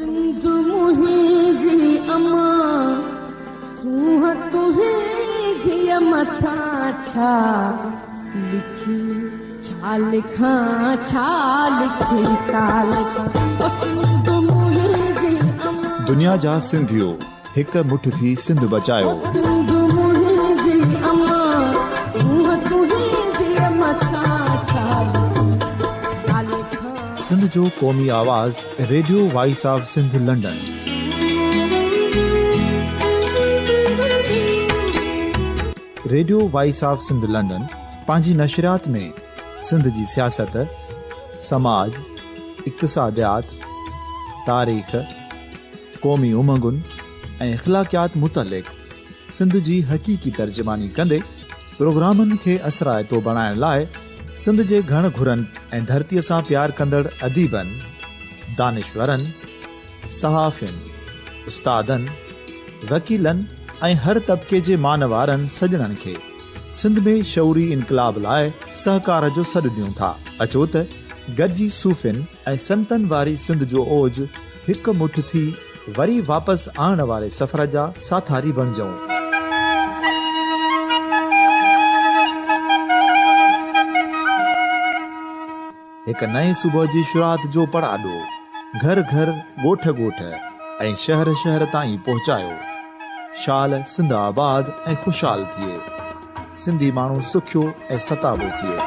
سنڌ منهنجي امان، سونهن تنهنجيء مٿان ڇا لکي ڇا لکان، ڇا لکي ڇا لکان، او سنڌ منهنجي امان. دنيا جا سنڌيو هڪ مٺ ٿي سنڌ بچايو. او سنڌ منهنجي امان، سونهن تنهنجيء مٿان ڇا لکي ڇا لکان. سنڌ جو قومي آواز radio voice of Sindh London. Radio voice of Sindh London پنهنجي نشريات ۾ سنڌ جي سياست، سماج، اقتصاديات، تاريخ، قومي امنگن ۽ اخلاقيات متعلق سنڌ جي حقيقي ترجماني ڪندي پروگرامن کي اثرائتو بڻائڻ لاء سنڌ جي گهڻ گهرن ۽ ڌرتيء سان پيار ڪندڙ اديبن، دانشورن، صحافين، استادن، وڪيلن ۽ هر طبقي جي مانوارن سڄڻن کي سنڌ ۾ شعوري انقلاب لاء سهڪار جو سڏ ڏيون ٿا. اچو ته گڏجي صوفين ۽ سنتن واري سنڌ جو اوج هڪ مٺ ٿي وري واپس آڻڻ واري سفر جا ساٿاري بڻجون. هڪ نئين صبح جي شروعات جو پڙاڏو گهر گهر، ڳوٺ ڳوٺ ۽ شهر شهر تائين پهچايو. شال سنڌ آباد ۽ خوشحال ٿئي. سنڌي ماڻهو سکيو ۽ ستابو ٿئي.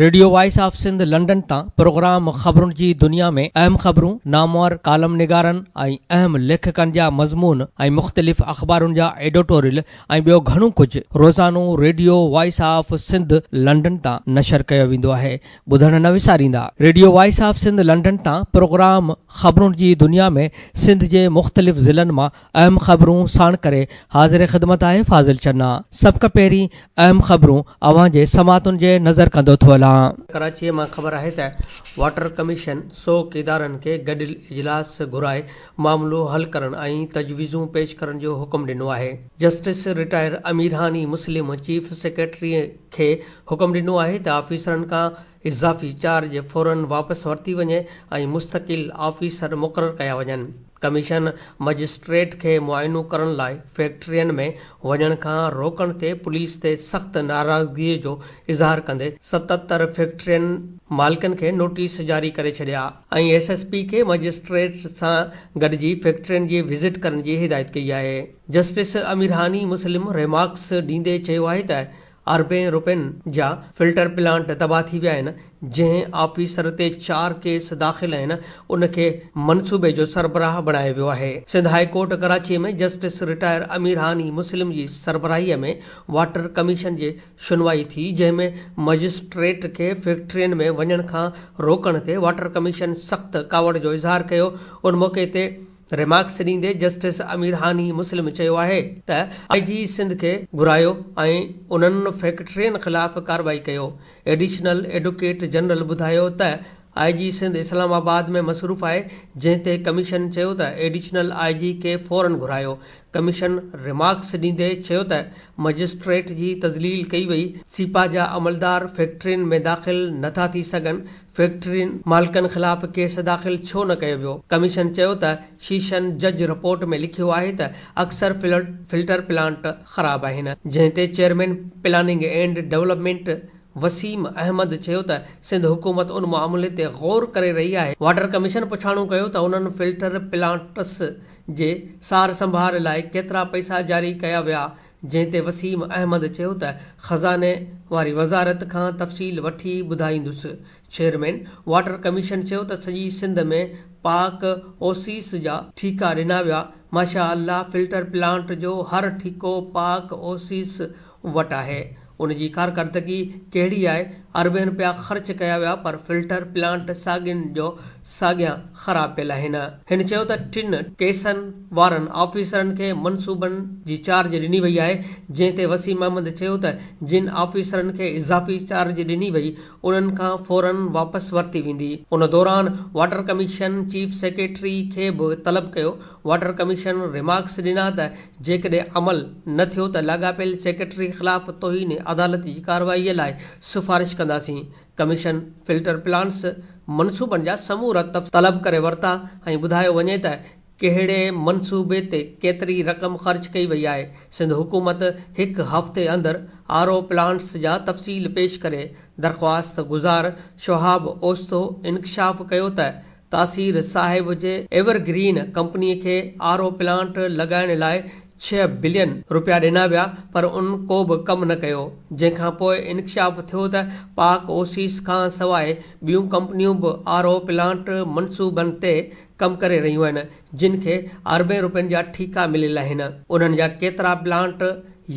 Radio voice of Sindh London تان پروگرام خبرن جي دنيا ۾ اهم خبرون، نامور ڪالم نگارن ۽ اهم ليکڪن جا مضمون ۽ مختلف اخبارن جا ايڊيٽوريل ۽ ٻيو گهڻو ڪجهه روزانو radio voice of Sindh London تان نشر ڪيو ويندو آهي. ٻڌڻ نه وساريندا. Radio voice of Sindh London تان پروگرام خبرن جي دنيا ۾ سنڌ جي مختلف ضلعن مان اهم خبرون ساڻ ڪري حاضر خدمت آهي فاضل چنا. سڀ کان پهرين اهم خبرون اوهان جي سماعتن جي نظر ڪندو ٿو هلان. ڪراچيء مان خبر آهي ته واٽر ڪميشن سوڪ ادارن کي گڏيل اجلاس گهرائي معاملو حل ڪرڻ ۽ تجويزون پيش ڪرڻ جو حڪم ڏنو آهي. Justice retire Amir Hani Muslim chief secretary کي حڪم ڏنو آهي ته آفيسرن کان اضافي چارج فورن واپس ورتي وڃي ۽ مستقل آفيسر مقرر ڪيا وڃن. ڪميشن مئجسٽريٽ کي معائنو ڪرڻ لاء فيڪٽرين ۾ وڃڻ کان روڪڻ تي پوليس تي سخت ناراضگي جو اظهار ڪندي 77 فيڪٽرين مالڪن کي نوٽيس جاري ڪري ڇڏيا ۽ ايس ايس پي کي مئجسٽريٽ سان گڏجي فيڪٽرين جي وزٽ ڪرڻ جي هدايت ڪئي آهي. جسٽس امير هاني مسلم ريمارڪس ڏيندي چيو آهي ته اربين روپين جا فلٽر پلانٽ تباهه ٿي ويا آهن، جنهن آفيسر تي چار ڪيس داخل آهن ان کي منصوبي جو سربراهه بڻايو ويو آهي. Sindh high court Karachi ۾ justice retire Amir Hani Muslim جي سربراهي ۾ واٽر ڪميشن جي شنوائي ٿي، جنهن ۾ مئجسٽريٽ کي فيڪٽرين ۾ وڃڻ کان روڪڻ تي واٽر ڪميشن سخت ڪاوڙ جو اظهار ڪيو، ان موقعي تي ريمارڪس ڏيندي جسٽس امير هاني مسلم چيو آهي ته آء جي سنڌ کي گهرايو ۽ انهن فيڪٽرين خلاف ڪارروائي ڪيو. ايڊيشنل ايڊوڪيٽ جنرل ٻڌايو ته آء جي سنڌ اسلام آباد ۾ مصروف آهي جنهن تي ڪميشن چيو ته ايڊيشنل I جي کي فورن گهرايو. ڪميشن ريمارڪس ڏيندي چيو ته مئجسٽريٽ جي تذليل ڪئي وئي، سيپا جا عملدار فيڪٽرين ۾ داخل نٿا ٿي سگهن، فيڪٽرين مالڪن خلاف ڪيس داخل ڇو نه ڪيو ويو؟ ڪميشن چيو ته شيشن جج رپورٽ ۾ لکيو آهي ته اڪثر فلٽر پلانٽ خراب آهن، جنهن تي chairman planning and development Waseem Ahmed چيو ته سنڌ حڪومت ان معاملي تي غور ڪري رهي آهي. واٽر ڪميشن پڇاڻو ڪيو ته انهن فلٽر پلانٽس جي سار سنڀار لاء ڪيترا پئسا جاري ڪيا ويا، جنهن تي وسيم احمد چيو ته خزاني واري وزارت کان تفصيل وٺي ٻڌائيندس. چيئرمين واٽر ڪميشن چيو ته سڄي سنڌ ۾ پاڪ اوسيس جا ٺيڪا ڏنا ويا، ماشاء الله فلٽر پلانٽ جو هر ٺيڪو پاڪ اوسيس وٽ آهي، ان جي ڪارڪردگي ڪهڙي آهي، اربين رپيا خرچ ڪيا ويا پر فلٽر پلانٽ ساڳين جو ساڳيا خراب پيل آهن. هن چيو ته ٽن ڪيسن وارن آفيسرن کي منصوبن جي چارج ڏني وئي آهي، جنهن تي وسيم احمد چيو ته جن آفيسرن کي اضافي چارج ڏني وئي انهن کان فورن واپس ورتي ويندي. ان دوران واٽر ڪميشن چيف سيڪريٽري کي به طلب ڪيو، واٽر ڪميشن ريمارڪس ڏنا ته جيڪڏهن عمل نه ٿيو ته لاڳاپيل سيڪريٽري خلاف توهين عدالت جي ڪارروائي لاء سفارش ڪنداسين. ڪميشن فلٽر پلانٽس منصوبن جا سمورا تفصيل طلب ڪري ورتا ۽ ٻڌايو وڃي ته ڪهڙي منصوبي تي ڪيتري رقم خرچ ڪئي وئي آهي. سنڌ حڪومت هڪ هفتي اندر آر او پلانٽس جا تفصيل پيش ڪري. درخواست گذار شهاب اوستو انڪشاف ڪيو ته تاثير صاحب جي ايورگرين ڪمپني کي آر او پلانٽ لڳائڻ لاء 6 بلين رپيا ڏنا ويا پر ان ڪو به ڪم نه ڪيو، جنهن کان پوء انڪشاف ٿيو ته پاڪ اوسيس کان سواء ٻيون ڪمپنيون به آر او پلانٽ منصوبن تي ڪم ڪري رهيون آهن، جن کي اربين رپين جا ٺيڪا مليل آهن. انهن جا ڪيترا پلانٽ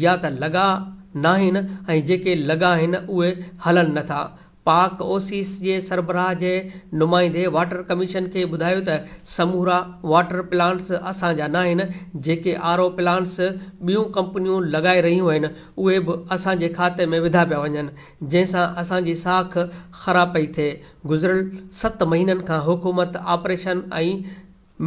يا ته لڳا ناهن ۽ جيڪي لڳا آهن اهي هلن نٿا. پاڪ اوسيس جي سربراهه جي نمائندي واٽر ڪميشن کي ٻڌايو ته سمورا واٽر پلانٽس اسان جا ناهن، جيڪي آر او پلانٽس ٻيون ڪمپنيون لڳائي رهيون آهن اهي به اسان جي کاتي ۾ وڌا پيا وڃن، جنهن سان اسان جي ساک خراب پئي ٿئي، گذريل 7 مهينن کان حڪومت آپريشن ۽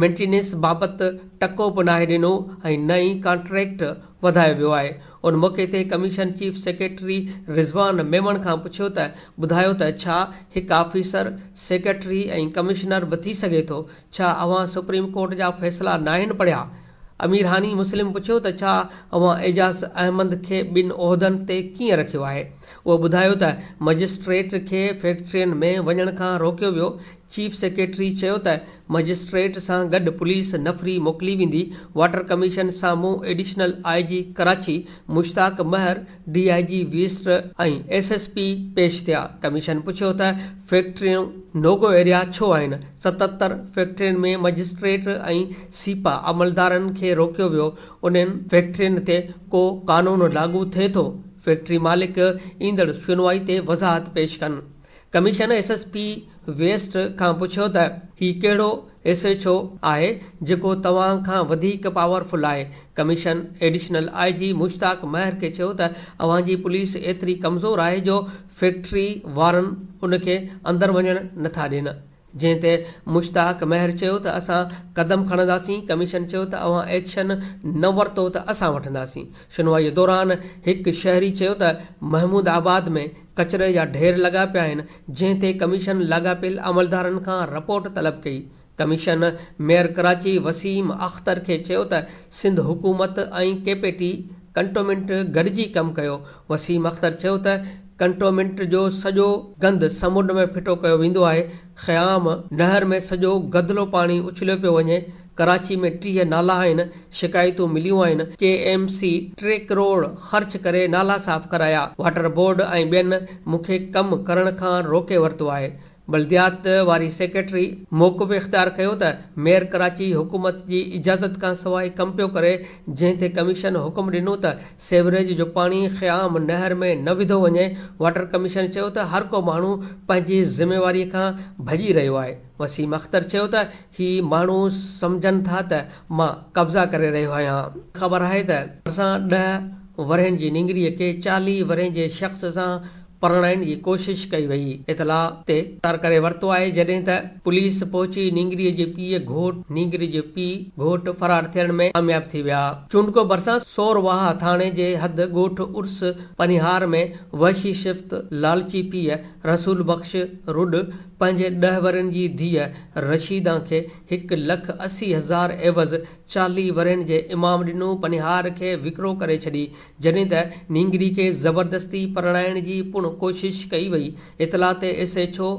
مينٽيننس بابت ٽڪو به ناهي ڏنو ۽ نه ئي ڪانٽريڪٽ وڌايو ويو آهي. ان موقعي تي commission chief secretary Rizwan Memon کان پڇيو ته ٻڌايو ته ڇا هڪ آفيسر سيڪريٽري ۽ ڪمشنر به ٿي سگهي ٿو؟ ڇا اوهان سپريم ڪورٽ جا فيصلا ناهن پڙهيا؟ امير هاني مسلم پڇيو ته ڇا اوهان اعجاز احمد کي ٻن عهدن تي ڪيئن رکيو آهي؟ اهو ٻڌايو ته مئجسٽريٽ کي فيڪٽرين ۾ وڃڻ کان روڪيو ويو، چيف سيڪريٽري چيو ته مئجسٽريٽ سان گڏ پوليس نفري موڪلي ويندي، واٽر ڪميشن سامهون additional I G Karachi Mushtaq Mahar, D I G west ۽ S S P پيش ٿيا، ڪميشن پڇيو ته فيڪٽريون نوگو ايريا ڇو آهن، 77 فيڪٽرين ۾ مئجسٽريٽ ۽ سيپا عملدارن کي روڪيو ويو، انهن فيڪٽرين تي ڪو قانون لاڳو ٿئي ٿو، فيڪٽري مالڪ ايندڙ شنوائي تي وضاحت پيش ڪن. Commission S S P west کان پڇيو ته هي ڪهڙو ايس ايڇ او آهي جيڪو توهان کان وڌيڪ پاورفل آهي؟ ڪميشن ايڊيشنل I جي مشتاق مهر کي چيو ته اوهان جي پوليس ايتري ڪمزور آهي جو فيڪٽري وارن ان کي اندر وڃڻ نٿا ڏين. جنهن تي مشتاق مهر چيو ته اسان قدم کڻنداسين، ڪميشن چيو ته اوهان ايڪشن نه ورتو ته اسان وٺنداسين. شنوائي دوران هڪ شهري چيو ته محمود آباد ۾ ڪچري جا ڍير لڳا پيا آهن، جنهن تي ڪميشن لاڳاپيل عملدارن کان رپورٽ طلب ڪئي. ڪميشن ميئر ڪراچي وسيم اختر کي چيو ته سنڌ حڪومت ۽ ڪي پي ٽي ڪنٽومينٽ گڏجي ڪم ڪيو. وسيم اختر چيو ته ڪنٽومينٽ جو سڄو گند سمنڊ ۾ ڦٽو ڪيو ويندو آهي، خيام نهر ۾ سڄو گدلو پاڻي اڇليو پيو وڃي، ڪراچي ۾ 30 نالا آهن، شڪايتون مليون آهن، ڪي ايم سي 3 ڪروڙ خرچ ڪري نالا صاف ڪرايا، واٽر بورڊ ۽ ٻين مون کي ڪم ڪرڻ کان روڪي ورتو آهي. بلديات واري سيڪريٽري موقف اختيار ڪيو ته ميئر ڪراچي حڪومت جي اجازت کانسواء ڪم پيو ڪري، جنهن تي ڪميشن حڪم ڏنو ته سيوريج جو پاڻي خيام نهر ۾ نه وڌو وڃي، واٽر ڪميشن چيو ته هر ڪو ماڻهو پنهنجي ذميواري کان ڀڄي رهيو آهي، وسيم اختر چيو ته هي ماڻهو سمجهن ٿا ته مان قبضا ڪري رهيو آهيان. خبر آهي ته ڀرسان 10 ورهين جي نينگريء کي 40 ورهين جي شخص سان پرڻائڻ جي ڪوشش ڪئي وئي. اطلاع تي گرفتار ڪري ورتو آهي جڏهن ته پوليس پهچي نينگريء جي پيء گهوٽ نينگري جو پيء گهوٽ فرار ٿيڻ ۾ ڪامياب ٿي ويا. چونڊڪو ڀرسان سورواهه ٿاڻي جي حد ڳوٺ عرس پنهيار ۾ وحشي صفت لالچي پيء رسول بخش رڏ پنهنجي 10 ورهين جي ڌيء رشيده کي 1,80,000 عيوض 40 ورهين جي امام ڏنو پنهيار کي وڪرو ڪري ڇڏي، جڏهن ته نينگري کي زبردستي پرڻائڻ جي پڻ ڪوشش ڪئي وئي. اطلاع تي S H O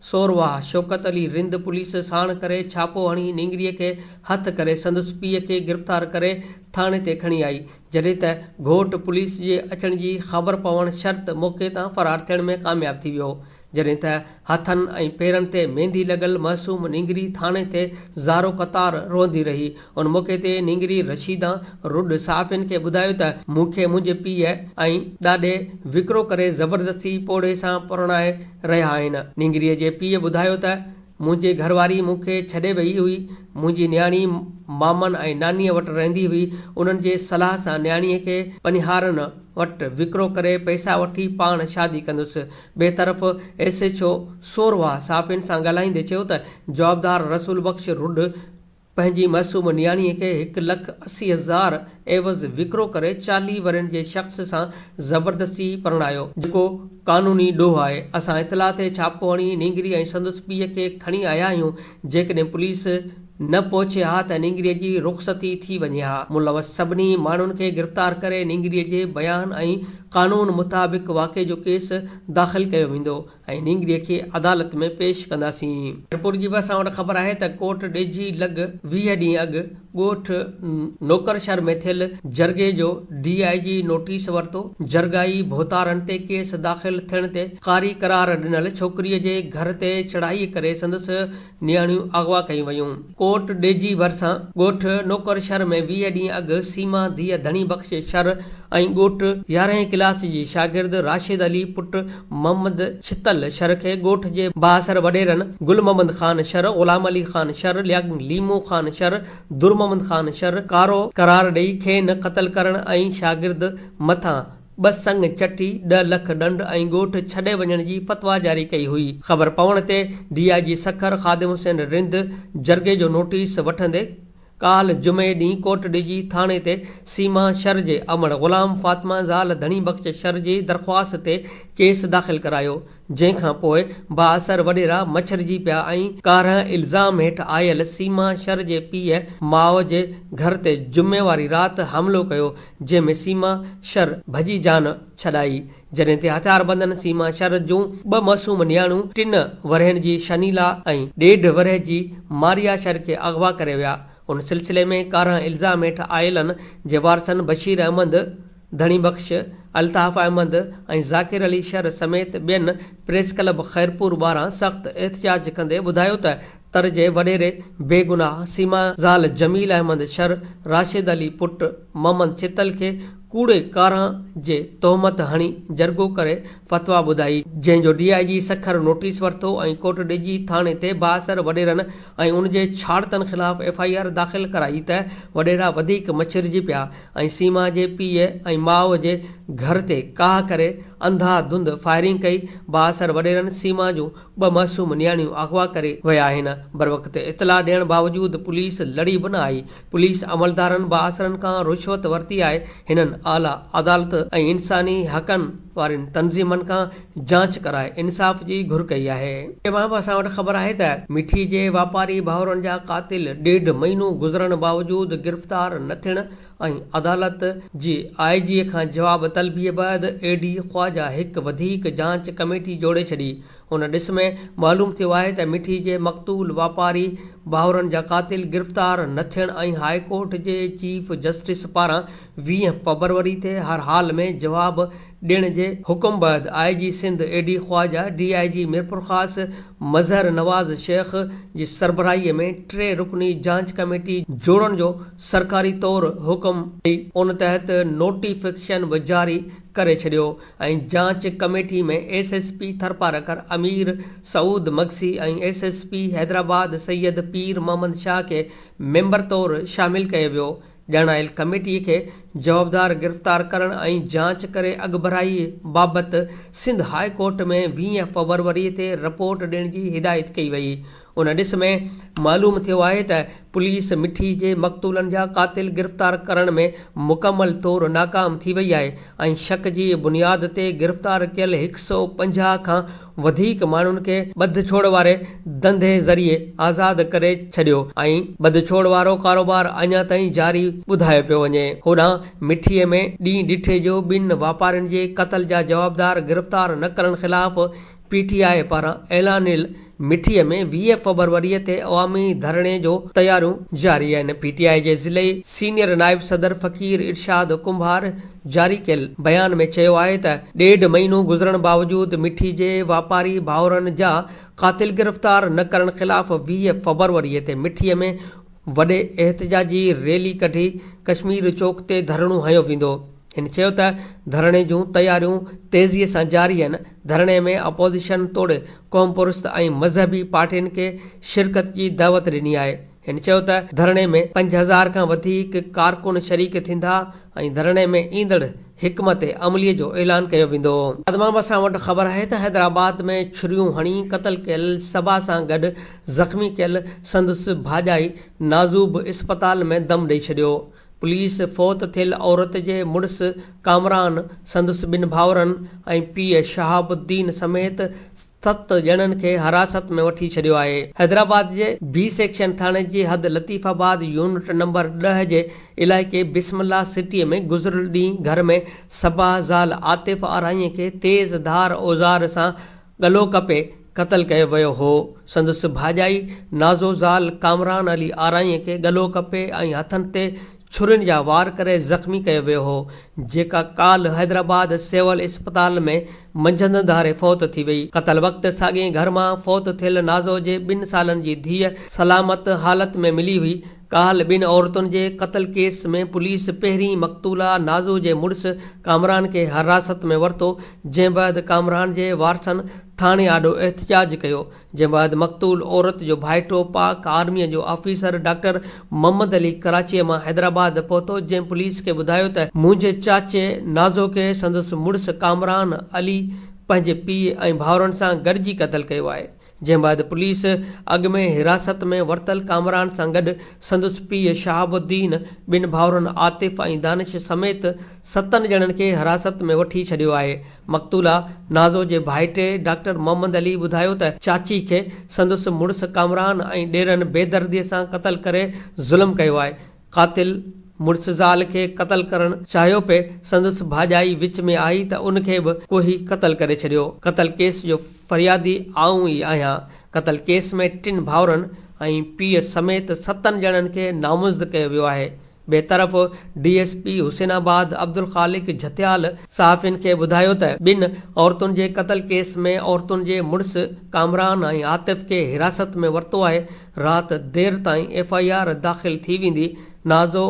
Sorwah Shaukat Ali Rind police ساڻ ڪري ڇاپو هڻي نينگري کي هٿ ڪري سندس پيء کي گرفتار ڪري ٿاڻي تي کڻي آئي، جڏهن ته گهوٽ پوليس جي اچڻ جي خبر پوڻ شرط موقعي تان فرار ٿيڻ ۾ ڪامياب ٿي ويو. جڏهن ته هٿن ۽ پيرن تي ميندي لڳل معصوم نينگري ٿاڻي تي زارو قطار روئندي رهي. ان موقعي تي نينگري رشيده رڏ صحافين کي ٻڌايو ته مون کي منهنجي پيء ۽ ڏاڏي وڪرو ڪري زبردستي پوڙهي سان پرڻائي رهيا آهن. نينگريء جي پيء ٻڌايو ته منهنجي گهرواري مون کي ڇڏي وئي هئي، منهنجي نياڻي مامن ۽ نانيء وٽ رهندي هئي، انهن جي صلاح سان نياڻيء کي پنهارن وٽ وڪرو ڪري پئسا وٺي پاڻ شادي ڪندس. ٻئي طرف ايس ايڇ او سورواهه صحافين سان ڳالهائيندي چيو ته جوابدار رسول بخش رڍ پنهنجي معصوم نياڻيء کي 1,80,000 عيوض وڪرو ڪري 40 ورهين جي شخص سان زبردستي پرڻايو، جيڪو قانوني ڏوهه آهي، اسان اطلاع تي ڇاپو هڻي نينگري ۽ سندس پيء کي کڻي آيا آهيون، جيڪڏهن پوليس نه پهچي ها ته نينگريء جي رخصتي ٿي وڃي ها، ملوث سڀني ماڻهن کي گرفتار ڪري نينگريء جي بيان ۽ قانون مطابق واقعي جو ڪيس داخل ڪيو ويندو. ۽ نينگريء کي عدالت ۾ پيش ڪنداسين. خيرپور جي به اسان وٽ خبر آهي ته ڪوٽ ڏيجي لڳ 20 ڏينهن اڳ ڳوٺ نوڪر شھر ۾ ٿيل جرڳي جو ڊي I جي نوٽيس ورتو، جرڳائي ڀوتارن تي ڪيس داخل ٿيڻ تي قاري قرار ڏنل ڇوڪريء جي گهر تي چڙهائي ڪري سندس نياڻيون اغوا ڪيون ويون. ڪوٽ ڏيجي ڀرسان ڳوٺ نوڪر شھر ۾ 20 ڏينهن اڳ سيما ڌيء ڌڻي بخش شر ۽ ڳوٺ يارهين ڪلاس جي شاگرد راشد علي پٽ محمد ڇتل شر کي ڳوٺ جي بااثر وڏيرن گل محمد خان شر، غلام علي خان شر، ليمو خان شر، در محمد خان شر ڪارو قرار ڏئي کين قتل ڪرڻ ۽ شاگرد مٿان ٻه سڱ چٽي، 10 لک ڏنڊ ۽ ڳوٺ ڇڏي وڃڻ جي فتويٰ جاري ڪئي هئي. خبر پوڻ تي ڊي I جي سکر خادم حسين رند جرڳي جو نوٽيس وٺندي ڪالهه جمعي ڏينهن ڪوٽڏيجي ٿاڻي تي سيما شر جي امڙ غلام فاطمه زال ڌڻي بخش شر جي درخواست تي ڪيس داخل ڪرايو، جنهن کان پوء بااثر وڏيرا مڇرجي پيا ۽ ڪارنهن الزام هيٺ آيل سيما شر جي پيء ماء جي گهر تي جمعي واري رات حملو ڪيو، جنهن ۾ سيما شر ڀڄي جان ڇڏائي، جڏهن ته هٿياربندن سيما شر جون ٻه معصوم نياڻيون ٽن ورهين جي شنيلا ۽ ڏيڍ ورهيه جي ماريا شر کي اغوا ڪري ويا. ان سلسلي ۾ ڪارنهن الزام هيٺ آيلن جي وارثن بشير احمد، ڌڻي بخش، الطاف احمد ۽ ذاڪر علي شر سميت ٻين پريس ڪلب خيرپور ٻاهران سخت احتجاج ڪندي ٻڌايو ته تر جي وڏيري بيگناهه سيما زال جميل احمد شر، راشد علي پٽ محمد ڇتل کي ڪوڙي ڪارنهن جي تهمت هڻي جرڳو ڪري فتويٰ ٻڌائي، جنهن جو ڊي I جي سکر نوٽيس ورتو ۽ ڪوٽڏيجي ٿاڻي تي بااثر وڏيرن ۽ ان جي ڇاڙتن خلاف ايف I R داخل ڪرائي ته وڏيرا وڌيڪ مڇرجي پيا ۽ سيما جي پيء ۽ ماء جي گهر تي ڪاهه ڪري انڌا ڌنڌ فائرنگ ڪئي، بااثر وڏيرن سيما جون ٻه معصوم نياڻيون اغوا ڪري ويا آهن، بروقت اطلاع ڏيڻ باوجود پوليس لڙي به نه آئي، پوليس عملدارن بااثرن کان رشوت ورتي آهي، هنن اعليٰ عدالت ۽ انساني حقن وارين تنظيمن کان جاچ ڪرائي انصاف جي گهر ڪئي آهي. مان به اسان وٽ خبر آهي ته مٺي جي واپاري ڀائرن جا قاتل ڏيڍ مهينو گذرڻ باوجود گرفتار نه ٿيڻ ۽ عدالت جي آء جي کان جواب طلبي بعد اي ڊي خواجه هڪ وڌيڪ جاچ ڪميٽي جوڙي ڇڏي. ان ڏس ۾ معلوم ٿيو آهي ته مٺي جي مقتول واپاري ڀائرن جا قاتل گرفتار نه ٿيڻ ۽ هاء ڪورٽ جي چيف جسٽس پاران 20 فبروري تي هر حال ۾ جواب ڏيڻ جي حڪم بعد I G Sindh A D Khawaja, D I G Mirpurkhas Mazhar Nawaz Shaikh جي سربراهي ۾ ٽي رڪني جاچ ڪميٽي جوڙڻ جو سرڪاري طور حڪم ڏئي ان تحت نوٽيفڪيشن به جاري ڪري ڇڏيو ۽ جاچ committee ۾ S S P Tharparkar Amir Saud Magsi ۽ S S P Hyderabad Syed Pir Muhammad Shah کي ميمبر طور شامل ڪيو ويو. ڄاڻايل ڪميٽي کي جوابدار گرفتار ڪرڻ ۽ جاچ ڪري اڳڀرائي بابت سنڌ هاء ڪورٽ ۾ 20 فبروري تي رپورٽ ڏيڻ جي هدايت ڪئي وئي. ان ڏس ۾ معلوم ٿيو آهي ته پوليس مٺي جي مقتولن جا قاتل گرفتار ڪرڻ ۾ مڪمل طور ناڪام ٿي وئي آهي ۽ شڪ جي بنياد تي گرفتار ڪيل 150 کان وڌيڪ ماڻهن کي ٻڌ ڇوڙ واري ڌنڌي ذريعي آزاد ڪري ڇڏيو ۽ ٻڌ ڇوڙ وارو ڪاروبار اڃا تائين جاري ٻڌايو پيو وڃي. هوڏانهن مٺي ۾ ڏينهن ڏٺي جو ٻن واپارين جي قتل جا جوابدار گرفتار نه ڪرڻ خلاف پي ٽي آء پاران اعلانيل مٺي ۾ 20 فبروري تي عوامي ڌرڻي جو تياريون جاري آهن. پي ٽي آء جي ضلعي سينيئر نائب صدر فقير ارشاد ڪنڀار جاري ڪيل بيان ۾ چيو آهي ته ڏيڍ مهينو گذرڻ باوجود مٺي جي واپاري ڀائرن جا قاتل گرفتار نه ڪرڻ خلاف 20 فبروري تي مٺي ۾ وڏي احتجاجي ريلي ڪڍي ڪشمير چوڪ تي ڌرڻو هنيو ويندو. هن چيو ته ڌرڻي جون تياريون تيزي سان جاري آهن، ڌرڻي ۾ اپوزيشن توڙي قومپرست ۽ مذهبي پارٽين کي شرڪت جي دعوت ڏني آهي. هن چيو ته ڌرڻي ۾ 5000 کان وڌيڪ ڪارڪن شريڪ ٿيندا ۽ ڌرڻي ۾ ايندڙ حڪمت عملي جو اعلان ڪيو ويندو. تمام اسان وٽ خبر آهي ته حيدرآباد ۾ ڇريون هڻي قتل ڪيل صبا سان گڏ زخمي ڪيل سندس ڀاڄائي نازو به اسپتال ۾ دم ڏئي ڇڏيو. پوليس فوت ٿيل عورت جي مڙس ڪامران، سندس ٻن ڀائرن ۽ پيء شهاب الدين سميت 7 ڄڻن کي حراست ۾ وٺي ڇڏيو آهي. حيدرآباد جي بي سيڪشن ٿاڻي جي حد لطيف آباد يونٽ نمبر 10 جي علائقي بسم الله سٽي ۾ گذريل ڏينهن گهر ۾ صبا زال عاطف آرائين کي تيز ڌار اوزار سان ڳلو ڪپي قتل ڪيو ويو هو. سندس ڀاڄائي نازو زال ڪامران علي آرائين کي ڳلو ڪپي ۽ هٿن تي ڇرين جا وار ڪري زخمي ڪيو ويو هو، جيڪا ڪالهه حيدرآباد سول اسپتال ۾ منجهند ڌاري فوت ٿي وئي. قتل وقت ساڳئي گهر مان فوت ٿيل نازو جي 2 سالن جي ڌيء سلامت حالت ۾ ملي هئي. ڪالهه ٻن عورتن جي قتل ڪيس ۾ پوليس پهرين مقتوله نازو جي مڙس ڪامران کي حراست ۾ ورتو، جنهن بعد ڪامران جي وارثن ٿاڻي آڏو احتجاج ڪيو، جنهن بعد مقتول عورت جو ڀائٽو پاڪ آرميء جو آفيسر ڊاڪٽر محمد علي ڪراچيء مان حيدرآباد پهتو، جنهن پوليس کي ٻڌايو ته منهنجي چاچي نازو کي سندس مڙس ڪامران علي پنهنجي پيء ۽ ڀائرن سان گڏجي قتل ڪيو آهي. جنهن بعد پوليس اڳ ۾ حراست ۾ ورتل ڪامران سان گڏ سندس پيء شهاب الدين، ٻن ڀائرن عاطف ۽ دانش سميت 7 ڄڻن کي حراست ۾ وٺي ڇڏيو آهي. مقتوله نازو جي ڀائٽي ڊاڪٽر محمد علي ٻڌايو ته چاچي کي سندس مڙس ڪامران ۽ ڏيرن بيدردي سان قتل ڪري ظلم ڪيو آهي، قاتل مڙس زال کي قتل ڪرڻ چاهيو پئي، سندس ڀاڄائي وچ ۾ آئي ته ان کي به ڪوهي قتل ڪري ڇڏيو. قتل ڪيس جو فريادي آئون ئي آهيان. قتل ڪيس ۾ 3 ڀائرن ۽ پيء سميت 7 ڄڻن کي نامزد ڪيو ويو آهي. ٻئي طرف D S P Hussainabad Abdul Khaliq Jhatial صحافين کي ٻڌايو ته ٻن عورتن جي قتل ڪيس ۾ عورتن جي مڙس ڪامران ۽ عاطف کي حراست ۾ ورتو آهي، رات دير تائين ايف I R داخل ٿي ويندي. نازو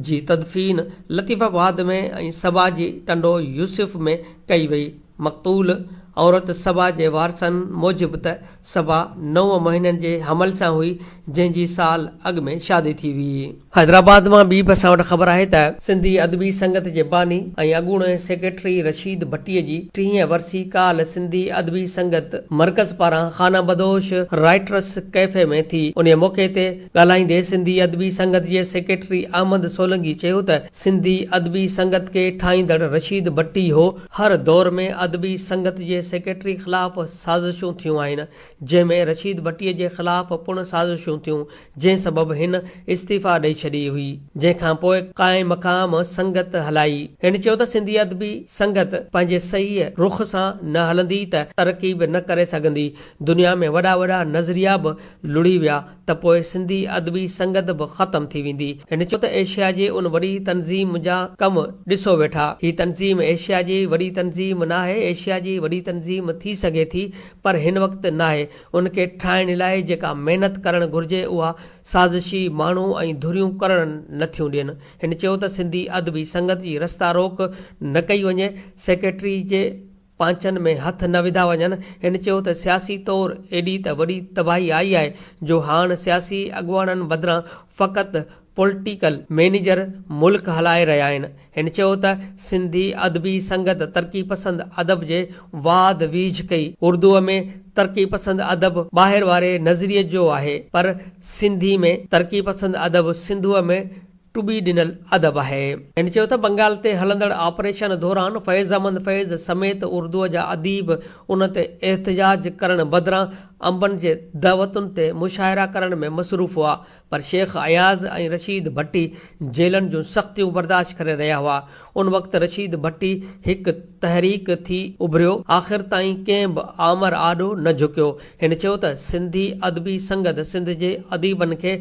جي تدفين لطيف آباد ۾ ۽ صبا جي ٽنڊو يوسف ۾ ڪئي وئي. مقتول عورت صبا جي وارثن موجب ته صبا 9 مهينن جي حمل سان هئي، جنهن جي سال اڳ ۾ شادي ٿي هئي. حيدرآباد مان ٻي به اسان وٽ خبر آهي ته سنڌي ادبي سنگت جي باني ۽ اڳوڻي سيڪريٽري رشيد ڀٽي جي 30 ورسي ڪالهه سنڌي ادبي سنگت مرڪز پاران خانه بدوش رائٽرس ڪيفي ۾ ٿي. انهيء موقعي تي ڳالهائيندي سنڌي ادبي سنگت جي سيڪريٽري احمد سولنگي چيو ته سنڌي ادبي سنگت کي ٺاهيندڙ رشيد ڀٽي هو، هر دور ۾ ادبي سنگت جي سيڪريٽري خلاف سازشون ٿيون آهن، جنهن ۾ رشيد ڀٽي جي خلاف پڻ سازشون ٿيون، جنهن سبب هن استعيفيٰ ڏئي ڇڏي هئي، جنهن کان پوء قائم مقام سنگت هلائي. هن چيو ته سنڌي ادبي سنگت پنهنجي صحيح رخ سان نه هلندي ته ترقي به نه ڪري سگهندي، دنيا ۾ وڏا وڏا نظريا به لڙهي ويا ته پوء سنڌي ادبي سنگت به ختم ٿي ويندي. هن چيو ته ايشيا جي ان وڏي تنظيم جا ڪم ڏسو ويٺا، هي تنظيم ايشيا جي وڏي تنظيم ناهي، ايشيا جي وڏي تنظيم ٿي سگهي ٿي پر هن وقت ناهي، ان کي ٺاهڻ لاء جيڪا محنت ڪرڻ گهرجي اها سازشي ماڻهو ۽ ڌريون ڪرڻ نٿيون ڏين. هن چيو ته سنڌي ادبي سنگت جي رستا روڪ نه ڪئي وڃي، سيڪريٽري جي پانچن ۾ هٿ نه وڌا وڃن. هن چيو ته سياسي طور ايڏي ته وڏي تباهي آئي آهي جو هاڻ سياسي اڳواڻن بدران فقط پوليٽيڪل مئنيجر ملڪ هلائي رهيا آهن. هن چيو ته سنڌي ادبي سنگت ترقي پسند ادب جي واڌ ويجهه ڪئي، اردوء ۾ ترقي پسند ادب ٻاهر واري نظريي جو آهي پر سنڌي ۾ ترقي پسند ادب سنڌوء ۾ ٽٻي ڏنل ادب آهي. هن چيو ته بنگال تي هلندڙ آپريشن دوران فيض احمد فيض سميت اردوء جا اديب ان تي احتجاج ڪرڻ بدران انبن جي دعوتن تي مشاعرا ڪرڻ ۾ مصروف هئا پر شيخ اياز ۽ رشيد ڀٽي جيلن جون سختيون برداشت ڪري رهيا هئا. ان وقت رشيد ڀٽي هڪ تحريڪ ٿي اڀريو، آخر تائين ڪنهن به آمر آڏو نه جهڪيو. هن چيو ته سنڌي ادبي سنگت سنڌ جي اديبن کي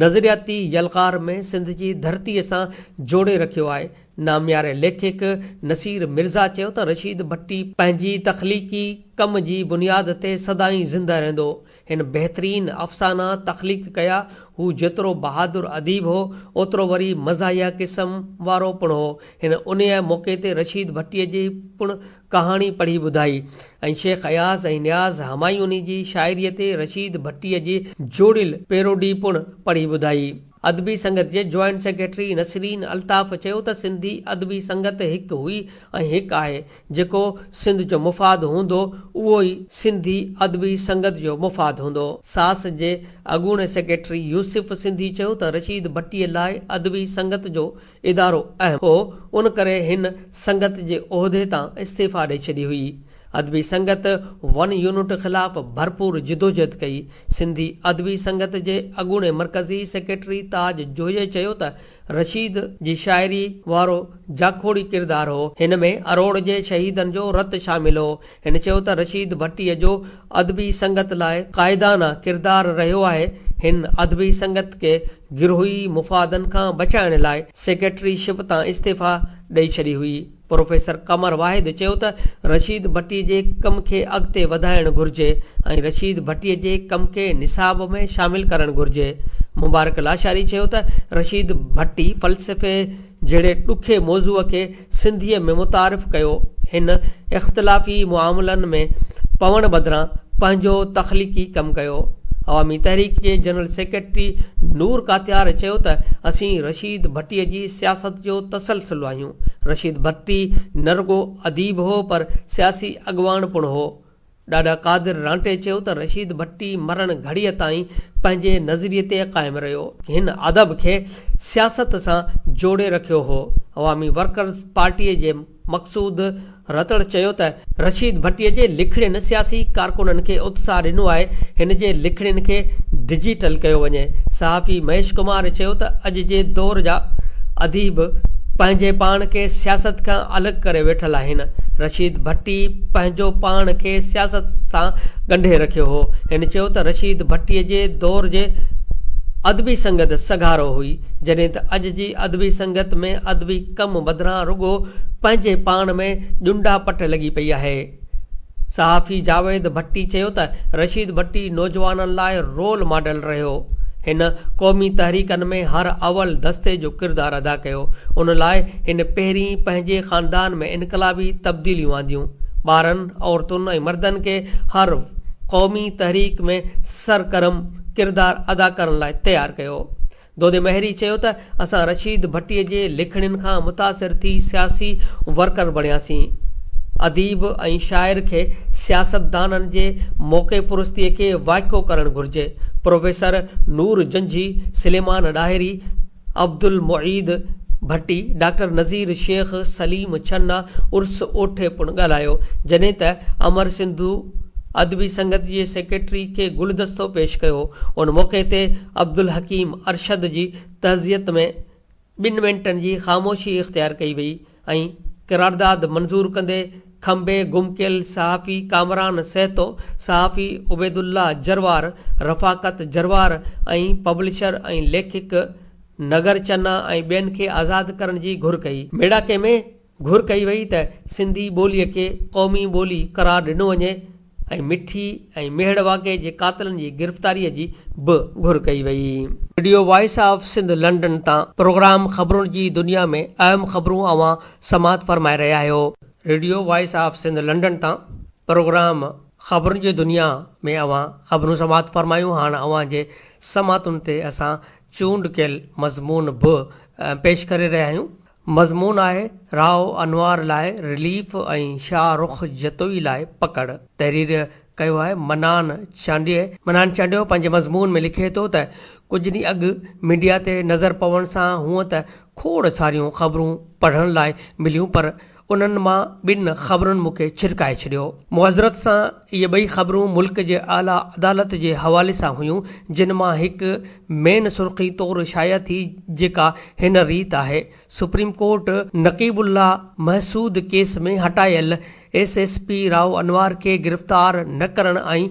نظرياتي يلغار ۾ سنڌ جي ڌرتيء سان جوڙي رکيو آهي. نامياري ليکڪ نصير مرزا چيو ته رشيد ڀٽي پنهنجي تخليقي ڪم جي بنياد تي سدائين زنده رهندو. هن بهترين افسانا تخليق ڪيا. هو جيترو بهادر اديب هو، اوترو وري مزاحيه قسم وارو پڻ هو. هن انهيء موقعي تي رشيد ڀٽيء جي پڻ ڪهاڻي پڙهي ٻڌائي ۽ شيخ اياز ۽ نياز همايوني جي شاعريء تي رشيد ڀٽيء جي جوڙيل پيروڊي پڻ پڙهي ٻڌائي. ادبي سنگت جي جوائنٽ سيڪريٽري نسرين الطاف چيو ته سنڌي ادبي سنگت هڪ هئي ۽ هڪ آهي، جيڪو سنڌ جو مفاد هوندو اهو ئي سنڌي ادبي سنگت جو مفاد هوندو. ساس جي اڳوڻي سيڪريٽري يوسف سنڌي چيو ته رشيد ڀٽيء لاء ادبي سنگت جو ادارو اهم هو، ان ڪري هن سنگت جي عهدي تان استعيفيٰ ڏئي ڇڏي هئي. ادبي سنگت ون يونٽ خلاف ڀرپور جدوجهد ڪئي. سنڌي ادبي سنگت جي اڳوڻي مرڪزي سيڪريٽري تاج جويي چيو ته رشيد جي شاعري وارو جاکوڙي ڪردار هو، هن ۾ اروڙ جي شهيدن جو رت شامل هو. هن چيو ته رشيد ڀٽيء جو ادبي سنگت لاء قائدانه ڪردار رهيو آهي، هن ادبي سنگت کي گروهي مفادن کان بچائڻ لاء سيڪريٽري شپ تان استعيفيٰ ڏئي ڇڏي هئي. پروفيسر قمر واحد چيو ته رشيد ڀٽي جي ڪم کي اڳتي وڌائڻ گهرجي ۽ رشيد ڀٽي جي ڪم کي نصاب ۾ شامل ڪرڻ گهرجي. مبارڪ لاشاري چيو ته رشيد ڀٽي فلسفي جهڙي ڏکي موضوع کي سنڌيء ۾ متعارف ڪيو، هن اختلافي معاملن ۾ پوڻ بدران پنهنجو تخليقي ڪم ڪيو. عوامي تحريڪ جي جنرل سيڪريٽري نور ڪاتيار چيو ته اسين رشيد ڀٽي جي سياست جو تسلسل آهيون، رشيد ڀٽي نه رڳو اديب هو پر سياسي اڳواڻ پڻ هو. ڏاڏا قادر رانٽي چيو ته رشيد ڀٽي مرڻ گهڙيء تائين پنهنجي نظريي تي قائم رهيو. هن ادب کي سياست سان جوڙي رکيو هو. عوامي ورڪرز پارٽيء جي مقصود رتڙ چيو ته رشيد ڀٽي جي لکڻين سياسي ڪارڪنن کي اتساهه ڏنو آهي، هن جي لکڻين کي ڊجيٽل ڪيو وڃي. صحافي مهيش ڪمار چيو ته اڄ جي دور جا اديب پنهنجي پاڻ کي سياست کان الڳ ڪري ويٺل آهن، رشيد ڀٽي پنهنجو پاڻ کي سياست سان ڳنڍي رکيو هو. هن چيو ته رشيد ڀٽي جي دور جي ادبي سنگت سگهارو هئي، جڏهن ته اڄ جي ادبي سنگت ۾ ادبي ڪم بدران رڳو پنهنجي پاڻ ۾ ڄنڊا پٽ لڳي پئي آهي. صحافي جاويد ڀٽي چيو ته رشيد ڀٽي نوجوانن لاء رول ماڊل رهيو. هن قومي تحريڪن ۾ هر اول دستي جو ڪردار ادا ڪيو. ان لاء هن پهرين پنهنجي خاندان ۾ انقلابي تبديليون آنديون. ٻارن، عورتن ۽ مردن کي هر قومي تحريڪ ۾ سرگرم ڪردار ادا ڪرڻ لاء تيار ڪيو. دودي مهيري چيو ته اسان رشيد ڀٽي جي لکڻين کان متاثر ٿي سياسي ورڪر بڻياسين. اديب ۽ شاعر کي سياستدانن جي موقعي پرستي کي وائکو ڪرڻ گهرجي. پروفيسر نور جنجهي، سليمان ڏاهري، عبدالمعيد ڀٽي، ڊاڪٽر نذير شيخ، سليم چنا، عرس اوٺي پڻ ڳالهايو، جڏهن ته امر سنڌو ادبي سنگت جي سيڪريٽري کي گلدستو پيش ڪيو. ان موقعي تي عبدالحڪيم ارشد جي تعزيت ۾ ٻن منٽن جي خاموشي اختيار ڪئي وئي ۽ قرارداد منظور ڪندي کنڀي گم ڪيل صحافي ڪامران سهتو، صحافي عبيدالله جروار، رفاقت جروار ۽ پبلشر ۽ ليکڪ نگر چنا ۽ ٻين کي آزاد ڪرڻ جي گهر ڪئي. ميڙاڪي ۾ گهر ڪئي وئي ته سنڌي ٻوليء کي قومي ٻولي قرار ڏنو وڃي ۽ مٺي ۽ ميهڙ واقعي جي قاتلن جي گرفتاريء جي به گهر ڪئي وئي. Radio voice of Sindh London تان پروگرام خبرن جي دنيا ۾ اهم خبرون اوهان سماعت فرمائي رهيا آهيو. Radio voice of Sindh London تان پروگرام خبرن جي دنيا ۾ اوهان خبرون سماعت فرمايون هاڻ اوهان جي سماعتن تي اسان چونڊ ڪيل مضمون به پيش ڪري رهيا آهيون. مضمون آهي، رائو انوار لاء رليف ۽ شاهه رخ جتوئي لاء پڪڙ. تحرير ڪيو آهي منان چانڊيي. منان چانڊيو پنهنجي مضمون ۾ لکي ٿو ته ڪجهه ڏينهن اڳ ميڊيا تي نظر پوڻ سان هونء ته کوڙ ساريون خبرون پڙهڻ لاء مليون پر انهن مان ٻن خبرن مون کي ڇرڪائي ڇڏيو. معذرت سان اهي ٻئي خبرون ملڪ جي اعليٰ عدالت جي حوالي سان هيون جن مان هڪ مين سرخي طور شايع ٿي جيڪا هن ريت آهي، supreme court Naqeeb Ullah Mehsud case ۾ هٽايل S S P Rao Anwar کي گرفتار نه ڪرڻ ۽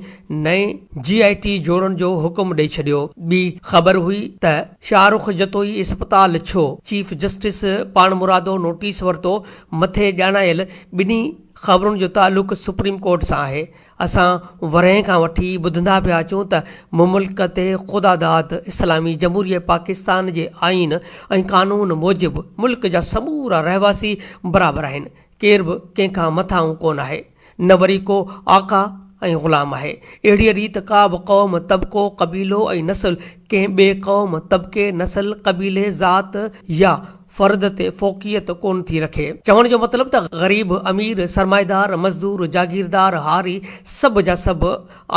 نئين جي آء ٽي جوڙڻ جو حڪم ڏئي ڇڏيو. ٻي خبر هئي ته شاهه رخ جتوئي اسپتال ڇو؟ چيف جسٽس پاڻمرادو نوٽيس ورتو، مٿي ڄاڻايل ٻنهي خبرن جو تعلق سپريم ڪورٽ سان آهي. اسان ورهين کان وٺي ٻڌندا پيا اچون ته مملڪت خداداد اسلامي جمهوريه پاڪستان جي آئين ۽ قانون موجب ملڪ جا سمورا رهواسي برابر آهن، ڪير به ڪنهن کان مٿانهون ڪونه آهي، نه وري ڪو آقا ۽ غلام آهي. اهڙيء ريت ڪا به قوم، طبقو، قبيلو ۽ نسل ڪنهن ٻئي قوم، طبقي، نسل، قبيلي، ذات يا فرد تي فوقيت ڪونه ٿي رکي. چوڻ جو مطلب ته غريب، امير، سرمائيدار، مزدور، جاگيردار، هاري سڀ جا سڀ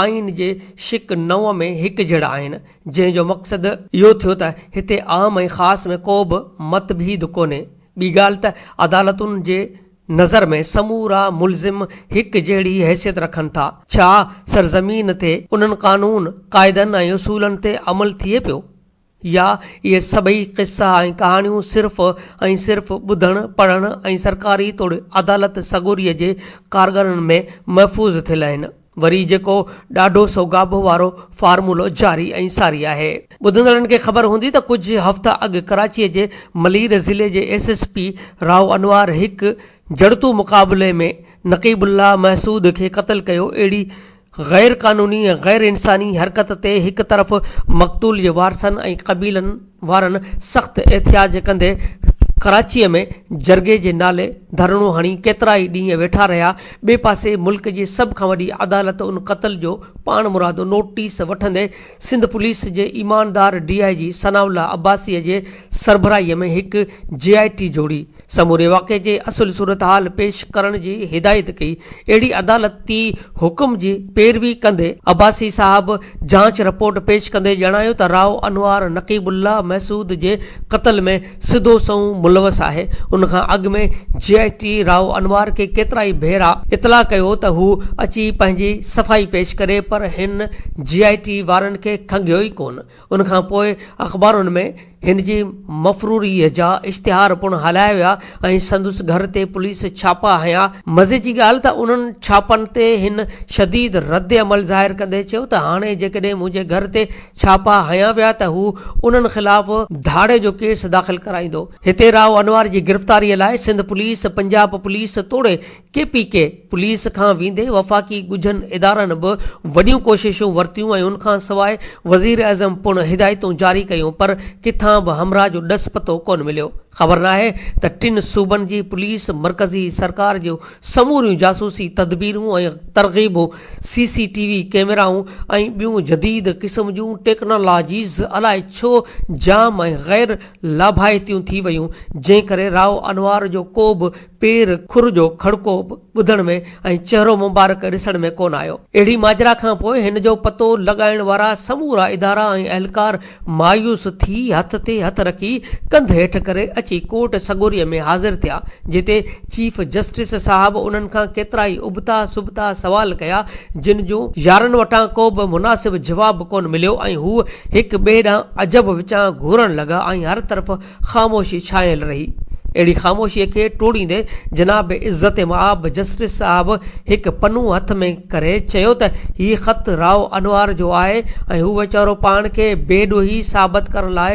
آئين جي شق 9 ۾ هڪجهڙا آهن، جنهن جو مقصد اهو ٿيو ته هتي عام ۽ خاص ۾ ڪو به متڀيد ڪونهي. ٻي ڳالهه ته عدالتن جي نظر ۾ سمورا ملزم هڪ جهڙي حيثيت رکن ٿا. ڇا سرزمين تي انهن قانون، قاعدن ۽ اصولن تي عمل ٿئي پيو؟ يا اهي سڀئي قصا ۽ ڪهاڻيون صرف ۽ صرف ٻڌڻ، پڙهڻ ۽ سرڪاري توڙي عدالت سڳوريء جي ڪارگرن ۾ محفوظ ٿيل آهن؟ وري جيڪو ڏاڍو سو گابو وارو فارمولو جاري ۽ ساري آهي. ٻڌندڙن کي خبر هوندي ته ڪجهه هفتا اڳ ڪراچيء جي ملير ضلعي جي S S P Rao Anwar هڪ جڙتو مقابلي ۾ نقيب الله محسود کي قتل ڪيو اهڙي غير قانوني ۽ غير انساني حرڪت تي هڪ طرف مقتول جي وارثن ۽ قبيلن وارن سخت احتجاج ڪندي ڪراچيء ۾ جرڳي جي نالي ڌرڻو هڻي ڪيترائي ڏينهن ويٺا رهيا، ٻئي پاسي ملڪ جي سڀ کان وڏي عدالت ان قتل جو پاڻمرادو نوٽيس وٺندي سنڌ پوليس جي ايماندار ڊي I جي ثناء الله عباسيء جي سربراهيء ۾ هڪ جي آء ٽي جوڙي سموري واقعي جي اصل صورتحال پيش ڪرڻ جي هدايت ڪئي. اهڙي عدالتي حڪم جي پيروي ڪندي عباسي صاحب جاچ رپورٽ پيش ڪندي ڄاڻايو ته رائو انوار نقيب الله محسود جي قتل ۾ سڌو سنئون ملوث آهي. ان کان اڳ ۾ جي آء ٽي رائو انوار کي ڪيترائي ڀيرا اطلاع ڪيو ته هو اچي پنهنجي صفائي پيش ڪري پر هن جي آء ٽي وارن کي کنگهيو ئي ڪونه. ان کان پوء اخبارن ۾ هن جي مفروريء جا اشتهار پڻ هلايا ويا ۽ سندس گهر تي پوليس ڇاپا هنيا. مزي جي ڳالهه ته انهن ڇاپن تي هن شديد رد عمل ظاهر ڪندي چيو ته هاڻي جيڪڏهن منهنجي گهر تي ڇاپا هنيا ويا ته هو انهن خلاف ڌاڙي جو ڪيس داخل ڪرائيندو. هتي رائو انوار جي گرفتاريء لاء سنڌ پوليس، پنجاب پوليس توڙي ڪي پي ڪي پوليس کان ويندي وفاقي ڳجهن ادارن به وڏيون ڪوششون ورتيون ۽ ان کان سواء وزيراعظم پڻ هدايتون جاري ڪيون پر ڪٿان به همراهه جو ڏس پتو ڪونه مليو. خبر ناهي ته ٽن صوبن جي پوليس مرڪزي سرڪار جون سموريون جاسوسي تدبيرون ۽ ترغيبون، سي سي ٽي وي ڪئميرائون ۽ ٻيون جديد قسم جون ٽيڪنالاجيز الائي ڇو جام ۽ غير لاڀائتيون ٿي ويون جنهن ڪري رائو انوار جو ڪو به پير کر جو کڙڪو به ٻڌڻ ۾ ۽ چهرو مبارڪ ڏسڻ ۾ ڪونه آيو. اهڙي ماجرا کان پوء هن جو پتو لڳائڻ وارا سمورا ادارا ۽ اهلڪار مايوس ٿي هٿ تي هٿ رکي ڪنڌ هيٺ ڪري اچي ڪورٽ سڳوريء ۾ حاضر ٿيا، جتي چيف جسٽس صاحب انهن کان ڪيترائي ابتا سبتا سوال ڪيا، جن جون يارن وٽان ڪو به مناسب جواب ڪونه مليو ۽ هو هڪ ٻئي ڏانهن عجب وچان گهورڻ لڳا ۽ هر طرف خاموشي ڇانيل رهي. اهڙي خاموشيء کي ٽوڙيندي جناب عزت مآب جسٽس صاحب هڪ پنو هٿ ۾ ڪري چيو ته هي خط رائو انوار جو آهي ۽ هو ويچارو پاڻ کي بي ڏوهي ثابت ڪرڻ لاء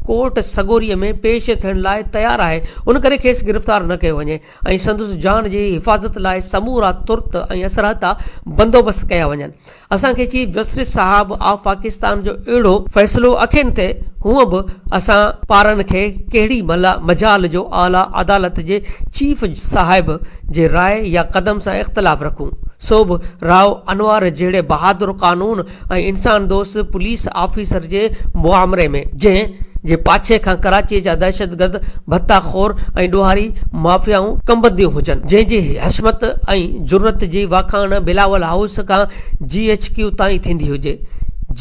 ڪورٽ سڳوريء ۾ پيش ٿيڻ لاء تيار آهي ان ڪري کيس گرفتار نه ڪيو وڃي ۽ سندس جان جي حفاظت لاء سمورا ترت ۽ اثرائتا بندوبست ڪيا وڃن. اسان کي چيف جسٽس صاحب آف پاڪستان جو اهڙو فيصلو اکين تي هونء به اسان پارن کي ڪهڙي مجال جو اعليٰ عدالت جي چيف صاحب جي راء يا قدم سان اختلاف رکون سو به رائو انوار جهڙي بهادر قانون ۽ انسان دوست پوليس آفيسر جي معامري ۾ جنهن جي پاڇي کان ڪراچيء جا دهشتگرد، ڀتا خور ۽ ڏوهاري مافيائون ڪنبنديون هجن، جنهن جي حشمت ۽ جرئت جي واکاڻ بلاول هائوس کان جي ايڇ ڪيو تائين ٿيندي هجي،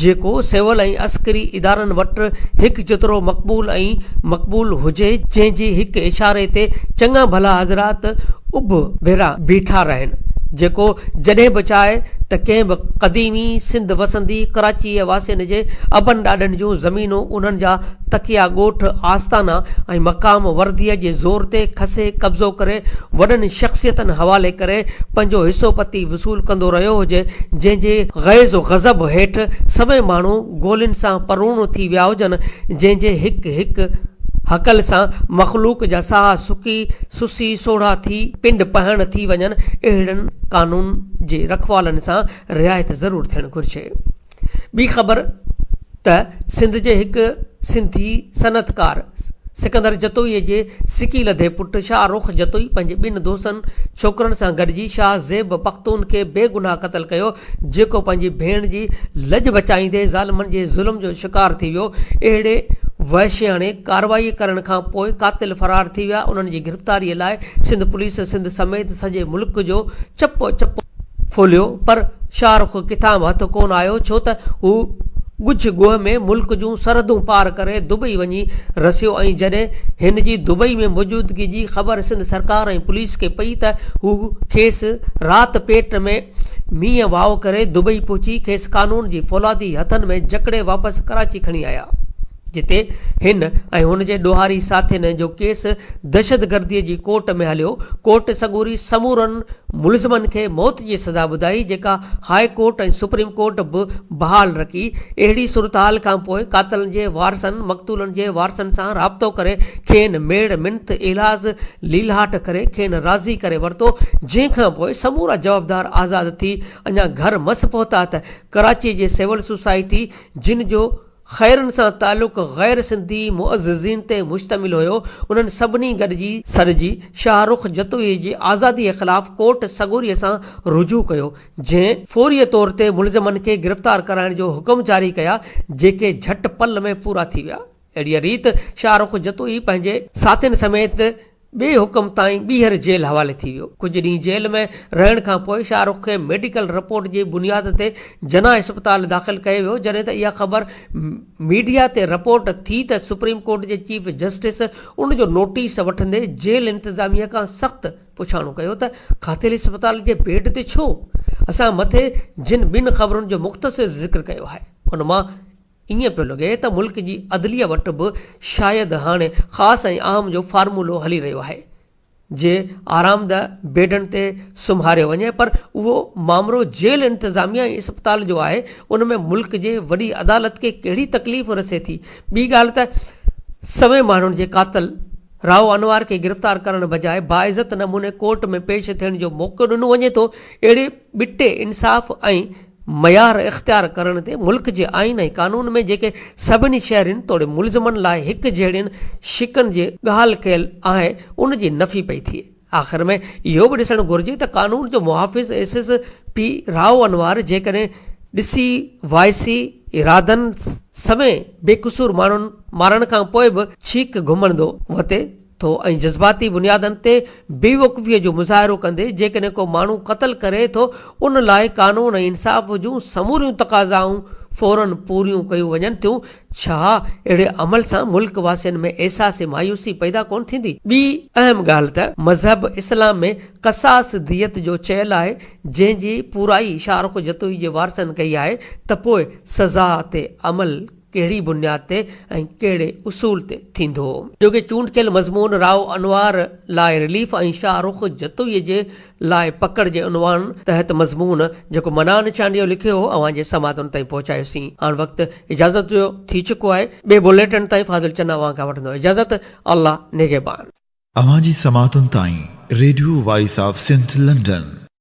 جيڪو سول ۽ عسڪري ادارن وٽ هڪ جيترو مقبول ۽ مقبول هجي، جنهن جي هڪ اشاري تي چڱا ڀلا حضرات اڀ ڀيرا بيٺا رهن، جيڪو جڏهن به چاهي ته ڪنهن به قديمي سنڌ وسندي ڪراچيء واسين جي ابن ڏاڏن جون زمينون انهن جا تڪيا ڳوٺ، آستانا ۽ مقام ورديء جي زور تي کسي قبضو ڪري وڏن شخصيتن حوالي ڪري پنهنجو حصو پتي وصول ڪندو رهيو هجي، جنهن جي غيظ و غضب هيٺ سوين ماڻهو گولين سان پروڻ ٿي ويا هجن، جنهن جي هڪ هڪ هڪل سان مخلوق جا ساهه سڪي سسي سوڙها ٿي پنڊ پهڻ ٿي وڃن، اهڙن قانون جي رکوالن سان رعايت ضرور ٿيڻ گهرجي. ٻي خبر ته سنڌ جي هڪ سنڌي صنعتڪار سڪندر جتوئيء جي سڪيلڌي پٽ شاهه رخ جتوئي پنهنجي ٻن دوستن ڇوڪرن سان گڏجي شاهه زيب پختون کي بيگناهه قتل ڪيو، جيڪو پنهنجي ڀيڻ جي لڄ بچائيندي ظالمن جي ظلم جو شڪار ٿي ويو. اهڙي وحشياڻي ڪارروائي ڪرڻ کان پوء قاتل فرار ٿي ويا، انهن جي گرفتاريء لاء سنڌ پوليس سنڌ سميت سڄي ملڪ جو چپو چپو ڦولهيو پر شاهه رخ ڪٿان به هٿ ڪونه آيو ڇو ته هو ڳجهه ڳوهه ۾ ملڪ جون سرحدون پار ڪري دبئي وڃي رسيو ۽ جڏهن هن جي دبئي ۾ موجودگي جي خبر سنڌ سرڪار ۽ پوليس کي پئي ته هو کيس رات پيٽ ۾ مينهن واء ڪري دبئي پهچي کيس قانون جي فولادي هٿن ۾ جڪڙي واپس ڪراچي کڻي آيا. جتي هن ۽ هن جي ڏوهاري ساٿين جو ڪيس دهشتگردي جي ڪورٽ ۾ هليو، ڪورٽ سڳوري سمورن ملزمن کي موت جي سزا ٻڌائي جيڪا هاء ڪورٽ ۽ سپريم ڪورٽ به بحال رکي، اهڙي صورتحال کانپوء قاتلن جي وارثن مقتولن جي وارثن سان رابطو ڪري کين ميڙ منٿ ايلاز ليلهاٽ ڪري کين راضي ڪري ورتو، جنهن کانپوء سمورا جوابدار آزاد ٿي اڃا گهر مس پهتا ته ڪراچي جي سول سوسائٽي جن جو خيرن سان تعلق غير سنڌي معززين تي مشتمل هيو، انهن سڀني گڏجي سڏجي شاهه رخ جتوئي جي آزاديء خلاف ڪورٽ سڳوريء سان رجوع ڪيو، جنهن فوري طور تي ملزمن کي گرفتار ڪرائڻ جو حڪم جاري ڪيا، جيڪي جهٽ پل ۾ پورا ٿي ويا. اهڙيء ريت شاهه رخ جتوئي پنهنجي ساٿين سميت ٻئي حڪم تائين ٻيهر جيل حوالي ٿي ويو. ڪجهه ڏينهن جيل ۾ رهڻ کان پوء شاهه رخ کي ميڊيڪل رپورٽ جي بنياد تي جناح اسپتال داخل ڪيو ويو، جڏهن ته اها خبر ميڊيا تي رپورٽ ٿي ته سپريم ڪورٽ جي چيف جسٽس ان جو نوٽيس وٺندي جيل انتظاميه کان سخت پڇاڻو ڪيو ته قاتل اسپتال جي بيڊ تي ڇو؟ اسان مٿي جن ٻن خبرن جو مختصر ذڪر ڪيو آهي، ان مان ائين پيو لڳي ته ملڪ جي عدليه وٽ به شايد هاڻي خاص ۽ عام جو فارمولو هلي رهيو آهي جي آرامده بيڊن تي سمهاريو وڃي پر اهو مامرو جيل انتظاميه ۽ اسپتال جو آهي ان ۾ ملڪ جي وڏي عدالت کي ڪهڙي تڪليف رسي ٿي ٻي ڳالهه ته سوين ماڻهن جي قاتل رائو انوار کي گرفتار ڪرڻ بجاء باعزت نموني ڪورٽ ۾ پيش ٿيڻ جو موقعو ڏنو وڃي ٿو اهڙي ٻٽي انصاف ۽ معيار اختيار ڪرڻ تي ملڪ جي آئين ۽ قانون ۾ جيڪي سڀني شهرين توڙي ملزمن لاء هڪ جهڙين شقن جي ڳالهه ڪيل آهي ان جي نفي پئي ٿئي. آخر ۾ اهو به ڏسڻ گهرجي ته قانون جو محافظ S S P Rao Anwar جيڪڏهن ڏسي وائسي ارادن سوين بيقصور ماڻهن مارڻ کان پوء به ڇيڪ گهمندو وتي ٿو ۽ جذباتي بنيادن تي بيوقوفيء جو مظاهرو ڪندي جيڪڏهن ڪو ماڻهو قتل ڪري ٿو ان لاء قانون ۽ انصاف جون سموريون تقاضائون فورن پوريون ڪيون وڃن ٿيون، ڇا اهڙي عمل سان ملڪ واسين ۾ احساس مايوسي پيدا ڪونه ٿيندي؟ ٻي اهم ڳالهه ته مذهب اسلام ۾ قصاص ديت جو چيل آهي جنهن جي پورائي شاهرخ جتوئي جي وارثن ڪئي آهي ته پوء سزا تي عمل ڪهڙي بنياد تي ۽ ڪهڙي اصول تي ٿيندو؟ جوڳي چونڊ ڪيل مضمون رائو انوار لاء رليف ۽ شاهه رخ جتوئيء جي لاء پڪڙ جي عنوان تحت مضمون جيڪو منان چانڊيو لکيو هو اوهان جي سماعتن تائين پهچايوسين. هاڻ وقت اجازت جو ٿي چڪو آهي. ٻئي بليٽن تائين فاضل چنا اوهان کان وٺندو اجازت. الله نگهبان. اوهان جي سماعتن تائين radio voice of Sindh London.